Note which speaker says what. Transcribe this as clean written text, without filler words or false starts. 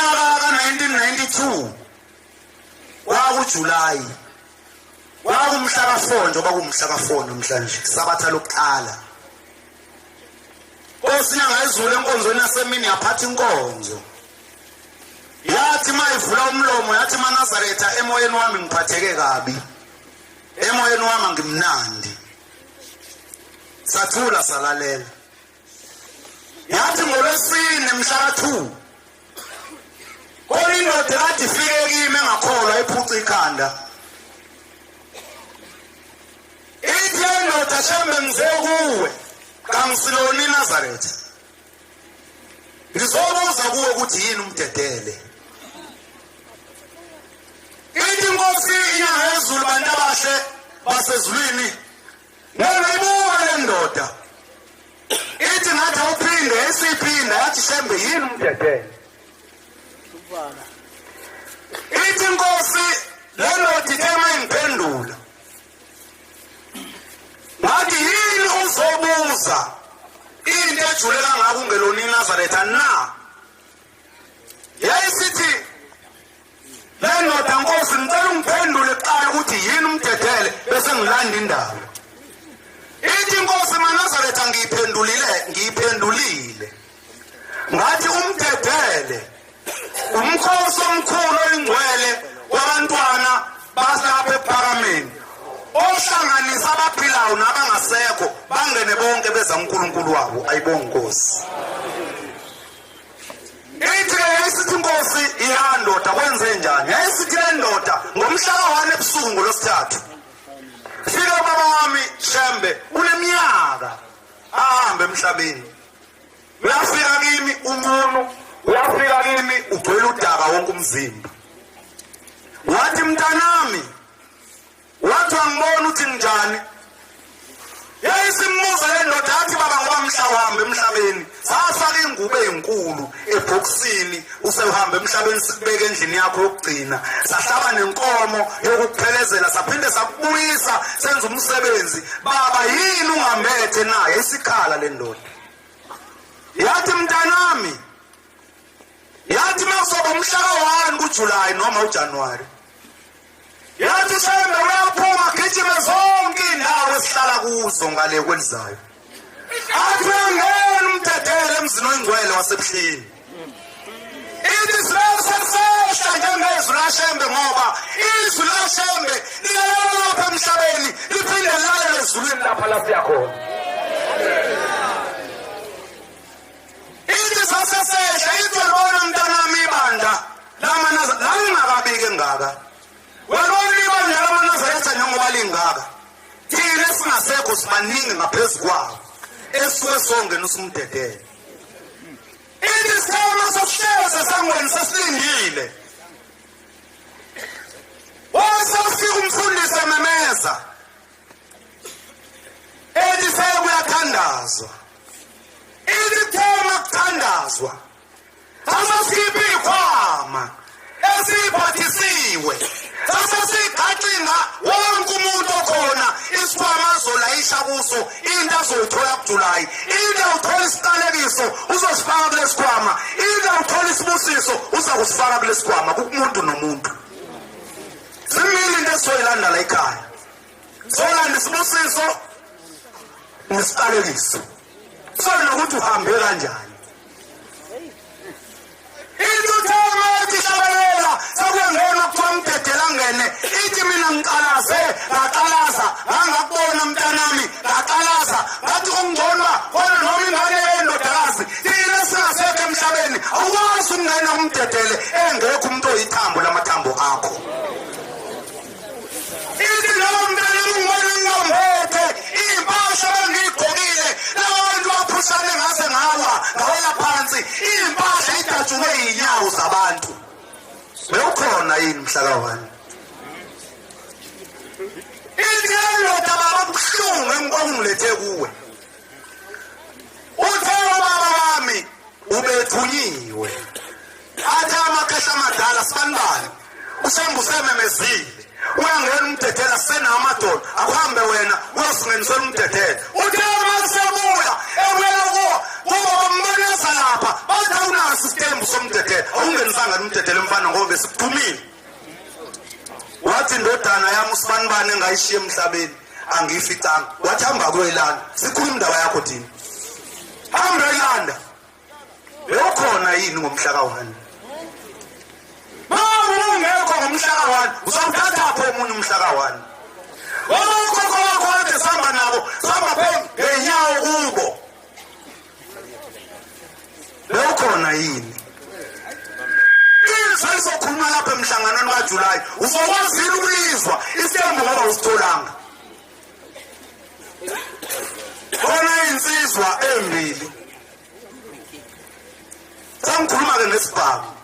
Speaker 1: Ngonyaka ka-1992 kwakuJulayi, kwakumhla ka-4, njengoba kuwumhla ka-4 namhlanje, sabatha lokuqala. Nkosi inyanga yezulu enkonzweni yasemini yaphatha inkonzo. Yathi mayivula umlomo yathi, maNazaretha, emoyeni wami ngiphatheke kabi, emoyeni wami angimnandi. Sathula salalela. Yathi ngolwesine mhla ka-2 khona indoda ekade ifike kimi engakholwa iphuca ikhanda, ithi indoda, Shembe, ngize kuwe, kangisilona iNazaretha, ngizobuza kuwe ukuthi yini umdedele. Ithi inkosi inyanga yezulu, bantu abahle basezulwini, ngeke ibuka le ndoda, ithi ngathi awuphinde, isiphinda yathi, Shembe, yini umdedele? Ithi inkosi le ndoda ithe uma ingiphendula, ngathi, yini uzobuza into ejule kangaka ungelona iNazaretha na? Yayisithi le ndoda, nkosi, ngicela ungiphendule kuqala ukuthi yini umdedele, bese ngilanda indaba. Ithi inkosi, maNazaretha, ngiyiphendulile, ngiyiphendulile, ngathi umdedele umkhosi omkhulu oyingcwele wabantwana basilapha ekuphakameni, ohlanganisa abaphilayo nabangasekho, bangene bonke beza uNkulunkulu wabo. Ayibonge inkosi. Ithi ke yayisithi inkosi, ya ndoda, kwenze njani? Yayisithi le ndoda, ngomhla ka-1 ebusuku ngolwesithathu fika ubaba wami Shembe, uneminyaka ahambe emhlabeni, uyafika kimi unqunu, uyafika kimi ugcwele udaka wonke umzimba. Wathi, mntanami, wathi, angibona ukuthi njani. Yayisimbuza le ndoda, yathi, baba, ngoba mhla uhamba emhlabeni safaka ingubo ezinkulu ebhokisini, usewuhamba emhlabeni, sikubeka endlini yakho yokugcina, sahlaba nenkomo yokukuphelezela, saphinde sakubuyisa, senza umsebenzi, baba, yini ungambethe na? Yayisikhala le ndoda, yathi, mntanami, yathi makuzoba umhla ka-1 kuJulayi noma uJanuwari, yathi Shembe uyaphuma gijime zonke iy'ndawo esihlala kuzo ngale kwelizayo, athi uyangena umdedele emzini oyingcwele wasebuhleni. Ithi sesehla njengezwi laShembe, ngoba izwi laShembe lilalela lapha emhlabeni, liphinde lilalele ezulwini lapha la siya khona. Ithi sasesehla, ithi, uyalibona mntanami ibandla lalingakabiki engaka, uyalibona ibandla lamaNazaretha njengoba lingaka, thina esingasekho sibaningi ngaphezu kwawo esuke songena usumdedele. Ithi sithema sesihlezi esangweni sesilindile, wase ufika umfundisi ememeza ethi sekuyathandazwa. Ithi kuthema kuthandazwa, sasesikhipha iy'khwama esiyiphathisiwe, sasesigacinga wonke umuntu okhona isikhwama azolayisha kuso into azoyithola kuJulayi. Into awuthola isiqalekiso uzosifaka kulesikhwama, into awuthola isibusiso uzakusifaka kulesikhwama, kukumuntu nomuntu. Zimile into esizoyilanda la ekhaya, solanda isibusiso nesiqalekiso, sonokuthi uhambe kanjani. Into uthema ethi hlabelela, sekuyangena kuthiwa mdedela ngene. Ithi mina ngiqalaze, ngaqalaza, ngangakubona mntanami, ngaqalaza, ngathi kungcono kodwa noma ingane yendodakazi, thina singasekho emhlabeni, awukwazi ukungena umdedele engekho umuntu oyithambo lamathambo akho. Ithi lowo mntanami ungibona ngingombethe iy'mpahla bengiyigqokile, laba bantu baphushane ngaze ngawa, ngawela phansi, iy'mpahla idatshulwe iy'nyawo zabantu. Bewukhona yini mhla ka-1? Ithi endoda, baba, kubuhlungu okungilethe kuwe. Uthe ubaba wami ubethunyiwe, athi amakhehla amadala, sibanibani, uShembe usememezile, uyangena umdedela, senawo amadoda, akuhambe wena uyosingenisela umdedela. Uthe uma sebuya ebuyela kuwo, kubo bambonisa lapha, bathi awunaso isitembu somdedela, awungenisanga. ngane umdedele mfana ngoba besikuthumile. Wathi indodana yami usibanibani engayishiya emhlabeni angiyificanga. Wathi hamba kuyoyilanda. Sikhuluma indaba yakho thina. Hamba uyilanda. Bewukhona yini ngomhla ka-1? Mama ungekho ngomhla ka-1, uzawuthathaphi omunye umhla ka-1? Ngoba ukhokho wakho kade sihamba nabo, sihamba ngenyawo kubo. Bewukhona yini? Izwi elizokhuluma lapha emhlanganweni kaJulayi uzokwazile ukulizwa isitembu ngoba usitholanga. Khona insizwa embili. Sengikhuluma ke ngesibhamu.